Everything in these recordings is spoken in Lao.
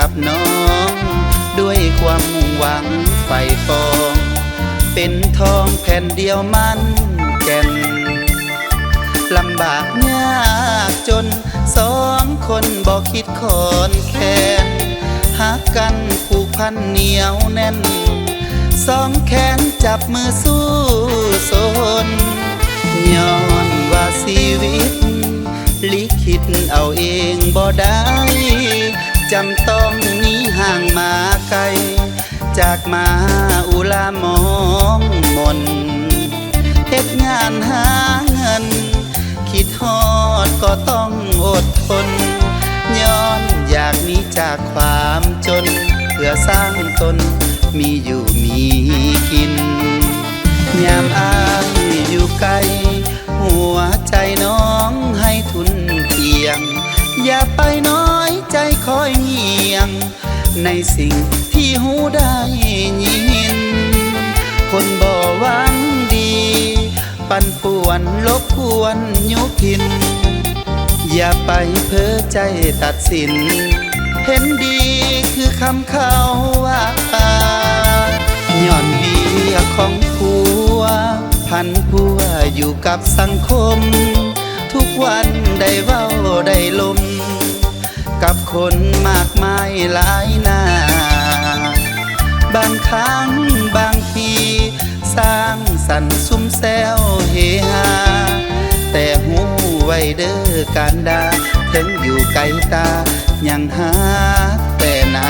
ກັບນ້ອງ ດ້ວຍຄວາມມຸ່ງຫວັງໃຝ່ປອງ ເປັນທອງແຜ່ນດຽວໝັ້ນແກ່ນ. ລຳບາກຍາກຈົນ ສອງຄົນບໍ່ຄິດຄອນແຄນ ຮັກກັນຜູກພັນໜຽວແໜ້ນ ສອງແຂນຈັບມືສູ້ຊົນ. ຍ້ອນວ່າຊີວິດ ລິຂິດເອົາເອງບໍ່ໄດ້ ຈຳຕ້ອງໜີຫ່າງມາໄກ ຈາກມາອຸລາມອງມົນ ເຮັດງານຫາເງິນ ຄິດຮອດກໍຕ້ອງອົດທົນ ຍ້ອນຢາກໜີຈາກຄວາມຈົນ ເພື່ອສ້າງຕົນມີຢູ່ມີກິນ. ຍາມອ້າຍຢູ່ໃກ້ ຫົວໃຈນ້ອງໃຫ້ທຸ່ນທ່ຽງ ຢ່າໄປນ້ອຍໃຈຂ້ອຍງຽງ ໃນສິ່ງທີ່ຮູ້ໄດ້ຍິນ ຄົນບໍ່ຫວັງດີ ປັ່ນປ່ວນລົບກວນຍຸພິນ ຢ່າໄປເພີ້ໃຈຕັດສິນ ເຫັນດີຄືຄຳເຂົາວ່າ ຍ້ອນວຽກຂອງຜົວ ພັນຜົວຢູ່ກັບສັງຄົມ ທຸກວັນໄດ້ເວົ້າໄດ້ລົມ ກັບຄົນມາກມາຍຫຼາຍໜ້າ ບາງຄັ້ງບາງທີ ສ້າງສັນຊຸມແຊວເຮຮາ ແຕ່ຮູ້ໄວ້ເດີການດາ ເຖິງຢູ່ໄກຕາ ຍັງຮັກແຕ່ນາ.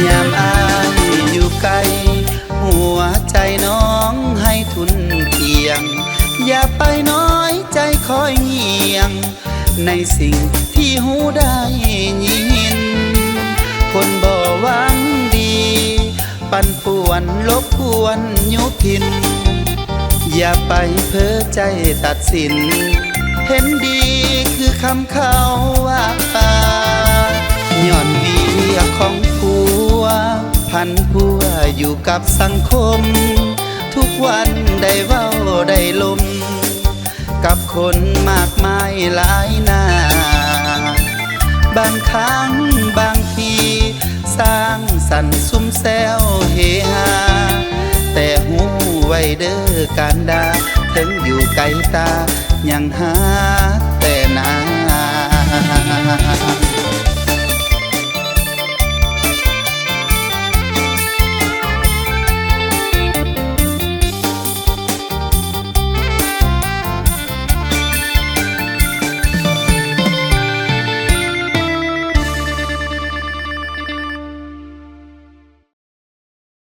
ຍາມອ້າຍຢູ່ໃກ້ ຫົວໃຈນ້ອງໃຫ້ທຸ່ນທ່ຽງ ຢ່າໄປນ້ອຍໃຈຂ້ອຍງຽງ ໃນສິ່ງທີ່ຮູ້ໄດ້ຍິນ ຄົນບໍ່ຫວັງດີ ປັ່ນປ່ວນລົບກວນຍຸພິນ ຢ່າໄປເພີ້ໃຈຕັດສິນ ເຫັນດີຄືຄຳເຂົາວ່າ ຍ້ອນວຽກຂອງຜົວ ພັນຜົວຢູ່ກັບສັງຄົມ ທຸກວັນໄດ້ເວົ້າໄດ້ລົມ ກັບຄົນມາກມາຍຫຼາຍໜ້າ ບາງຄັ້ງບາງທີ ສ້າງສັນຊຸມແຊວເຮຮາ ແຕ່ຮູ້ໄວ້ເດີການດາ ເຖິງຢູ່ໄກຕາ ຍັງຮັກແຕ່ນາ.